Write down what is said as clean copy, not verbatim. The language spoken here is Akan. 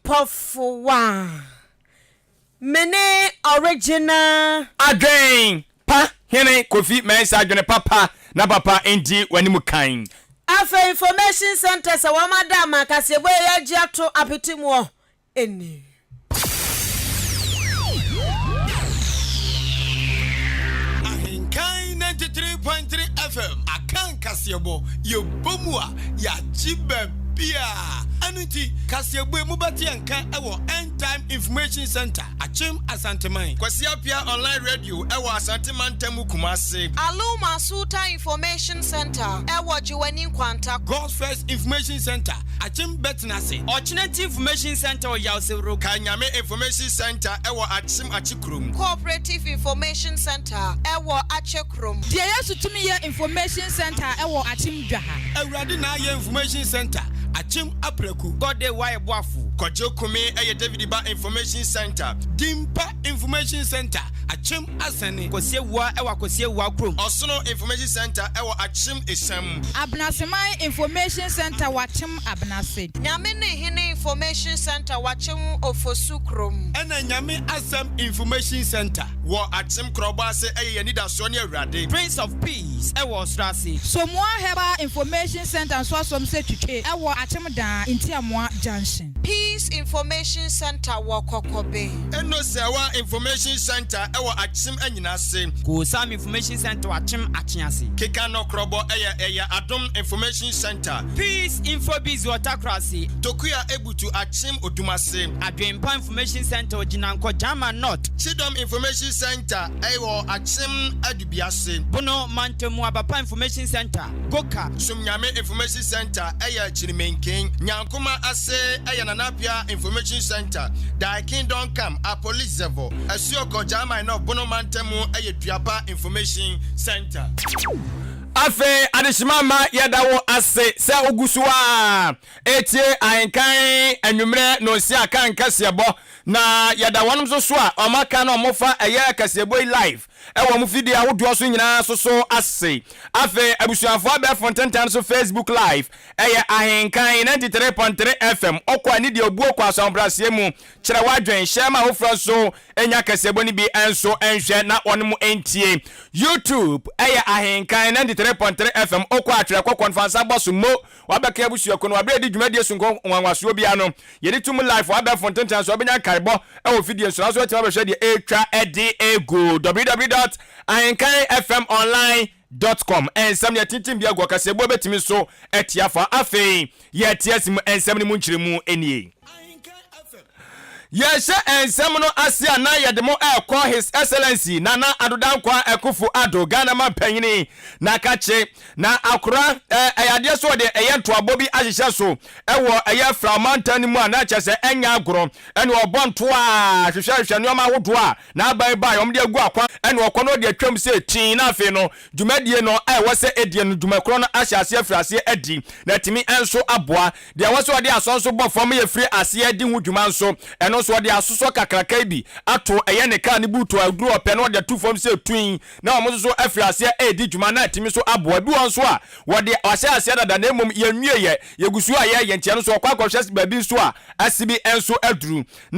Ampɔfowa. Me ne original. Adwen pa hene Kofi Mensah adwene papa na papa ndi w'anim kan. Afei information centre sɛ wɔn ada ama kaseɛbɔ yi yɛagye ato apete muɔ ni. Ahenkan 93.3 FM Akan kaseɛbɔ, yɛbɔ mu a, yɛagye baabiara. Ɛno nti, kaseɛbɔ yi mobɛte yɛn nka wɔ End Time Information Centre, Akyem Asanteman. Kwasi Appiah Online Radio wɔ Asante Mantam mu Kumase. Aluma Sultan Information Centre wɔ Gyewane Nkwanta. God's First Information Centre, Akyem Bɛtenase. Ɔkyenati Information Centre wɔ Yawsewuro. Kae Nyame Information Centre wɔ Akyem Akyekurom. Cooperative Information Centre wɔ Akyekurom. Deɛ Yesu Tumi Yɛ Information Centre wɔ Akyem Dwaha. Awurade Na Ayɛ Information Centre, Akyem Apraku. God Day Wayɛ Boafo. Kwadwo Kumi yɛ David Ba Information Centre. Dimpa Information Centre, Akyem Asɛne. Kwasi Awuah wɔ Akwasi Awuah kurom. Ɔsono Information Centre wɔ Akyem Esiam. Abenaseman Information Centre wɔ Akyem Abenase. Nyame ne Hene Information Centre wɔ Akyem Ofosu kurom. Ɛna Nyame Asɛm Information Centre. Wɔ Akyem Korɔbɔ ase yɛ yɛn anidasoɔ ne Awurade. Prince of Peace wɔ Ɔsoro ase. Somoa Herbal Information Centre nso asom sɛ twitwe wɔ Akyem Daa, Ntiamoa Junction. Peace Information Centre wɔ Kɔkɔbe. Enosewa Information Centre wɔ Akyem Anyinase. Koosam Information Centre wɔ Akyem Akyease. Keka Nɔkorɔbɔ yɛ ɛyɛ Adom Information Centre. Peace Infobiz wɔ Takorase. Tokua Ebutu Akyem Odumase. Adwenpa Information Centre wɔ Gyinankɔ, Gyama North. Kyidɔm Information Centre wɔ Akyem Adubiase. Bono Mantamu Abapa Information Centre, Goka. Somnyame Information Centre yɛ Kyirimenken. Nyankoma ase yɛ Nana Appiah Information Centre, Thy Kingdom Come, Apolizevo, Asuokɔ, Gyamai North, Bono Mantamu yɛ Duapa Information Centre. Afei adehyema mma yɛda wo ase sɛ wogu so ara retie Ahenkan Anwummerɛ Nonsia Kan Kaseɛbɔ na yɛda wɔnom nso so a wɔn aka na wɔfa ɛyɛ kaseɛbɔ yi live ɛwɔ wɔn fidie ahodoɔ so nyinaa nso so ase. Afei abusuafoɔ abɛɛfo ntentan so Facebook live ɛyɛ Ahenkan 93.3 FM ɔkɔ ani deɛ obuo kɔ asoahobraseɛ mu kyerɛ w'adwen hyɛ ma afoforɔ nso nya kaseɛbɔ no bi nso nhwɛ na wɔnom ntie. YouTube ɛyɛ Ahenkan 93.3 FM ɔkɔ atwerɛ kɔkɔ no fa nsa bɔ so mo wabɛka abusuakuo no waberɛ adi dwumadie sonko nwanwasoɔ biara no yɛde to mu live wɔ abɛɛfo ntentan so wobɛnya nkaebɔ wɔ fidie nso nanso woatumi abɛhwɛ deɛ ɛretwa de gu www.ahenkanfmonline. Com nsɛm no yɛtintim bi agu ɔkasabuo bɛtumi nso atia fa. Afei yɛte ase mu nsɛm no mu nkyerɛmu nie. Yɛhyɛ nsɛm no ase a na yɛde mo ɛrekɔ His Excellency Nana Addo Dankwa Akuffo Addo, Ghana Manpanyini, na kakye na akora ɛyɛ adeɛ so ɔde ɛyɛ ntoabɔ bi ahyehyɛ so ɛwɔ ɛyɛ Frao mantam no mu a na kyerɛ sɛ ɛnyɛ agorɔ ɛne ɔbɔ ntoa hwehwɛ hwehwɛ nneɛma ahodoɔ a n'aban baeɛ wɔde agu akwan ɛne ɔkɔ na ɔde atwam sɛ tii na afei no dwumadie no a ɛwɔ sɛ ɛdie no dwumakorɔ no ahyɛ aseɛ afiri aseɛ adi na atumi nso aboa deɛ ɛwɔ sɛ ɔde asɔ nso bɔ fam yɛ firi aseɛ di ho dwuma nso ɛno nso ɔde asosɔ kakraka bi ato ɛyɛ ne kaa ne buutu a ɛduru ɔpɛ na ɔde ato fam sɛ tui na wɔn nso so afiri aseɛ ɛredi dwuma na atumi nso aboa bi wɔn nso a wɔde ahyɛ aseɛ dada na mmom yɛnwie yɛ yɛgu so a yɛyɛ nti ɛno nso ɔkɔ akɔhwɛ baabi nso a asi bi nso aduru na.